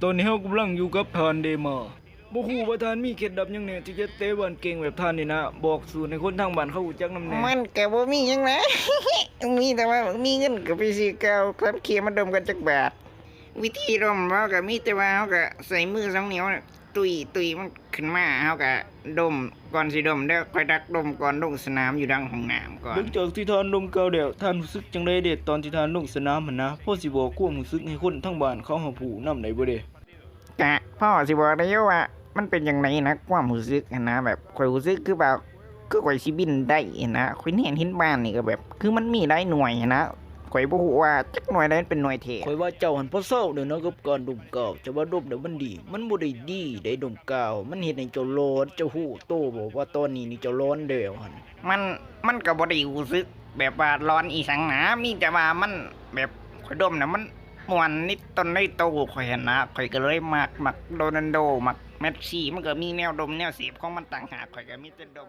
ຕອນນີ້ເຮົາກຳລັງຢູ່ກັບທ່ານເດມາ. ບໍ່ຮູ້ວ່າທ່ານມີເຄັດລັບຫຍັງແດ່ທີ່ຈະເຕະບານເກັ່ງແບບທ່ານນີ້ນະ? ບອກສູດໃຫ້ຄົນທາງບ້ານເຂົາຮູ້ຈັກນຳແດ່. ມັນກະບໍ່ມີຫຍັງນະ ມີແຕ່ວ່າມີເງິນກະໄປຊື້ກາວ ສາມເຄມາດົມກັນຈັກບາດ. ວິທີດົມເຮົາກະມີແຕ່ວ່າເຮົາກະໃຊ້ມືສອງນິ້ວ ຕຸ້ຍໆ ມັນຂຶ້ນມາ ເຮົາກະດົມ. ກ່ອນຊິດົມເດີ້ ຂ້ອຍດັກດົມກ່ອນລົງສະໜາມຢູ່ຫຼັງຫ້ອງນ້ຳກ່ອນ. ຫຼັງຈາກທີ່ທ່ານດົມກາວແລ້ວ ທ່ານຮູ້ສຶກຈັ່ງໃດເດ ຕອນທີ່ທ່ານລົງສະໜາມຫັ້ນນະ? ພໍຊິບອກຄວາມຮູ້ສຶກໃຫ້ຄົນທາງບ້ານເຂົາຮັບຮູ້ນຳໄດ້ບໍ່ເດ? ກະພໍຊິບອກໄດ້ຢູ່ວ່າມັນເປັນຈັ່ງໃດນະ ຄວາມຮູ້ສຶກຫັ້ນນະ. ແບບຂ້ອຍຮູ້ສຶກຄືວ່າ ຄືຂ້ອຍຊິບິນໄດ້ຫັ້ນນະ. ຂ້ອຍແນມເຫັນບ້ານນີ້ກະແບບ ຄືມັນມີຫຼາຍໜ່ວຍຫັ້ນນະ. ຂ້ອຍບໍ່ຮູ້ວ່າຈັກໜ່ວຍໃດມັນເປັນໜ່ວຍແທ້. ຂ້ອຍວ່າເຈົ້າຫັ້ນພໍເຊົາແລ້ວເນາະກັບການດົມກາວ. ເຈົ້າວ່າດົມແລ້ວມັນດີ? ມັນບໍ່ໄດ້ດີໃດດົມກາວ. ມັນເຮັດໃຫ້ເຈົ້າຫຼອນ. ເຈົ້າຮູ້ໂຕບໍ່ວ່າຕອນນີ້ນີ້ເຈົ້າຫຼອນແລ້ວຫັ້ນ? ມັນ ມັນກະບໍ່ໄດ້ຮູ້ສຶກແບບວ່າຫຼອນອີ່ຫຍັງນະ. ມີແຕ່ວ່າມັນແບບ ຂ້ອຍດົມແລ້ວມັນມ່ວນໃນຕົນໃນໂຕຂ້ອຍຫັ້ນນະ. ຂ້ອຍກະເລີຍມັກ ມັກໂຣນັນໂດ ມັກແມັດຊີ. ມັນກະມີແນວດົມແນວເສບຂອງມັນຕ່າງຫາກ. ຂ້ອຍກະມີແຕ່ດົມ.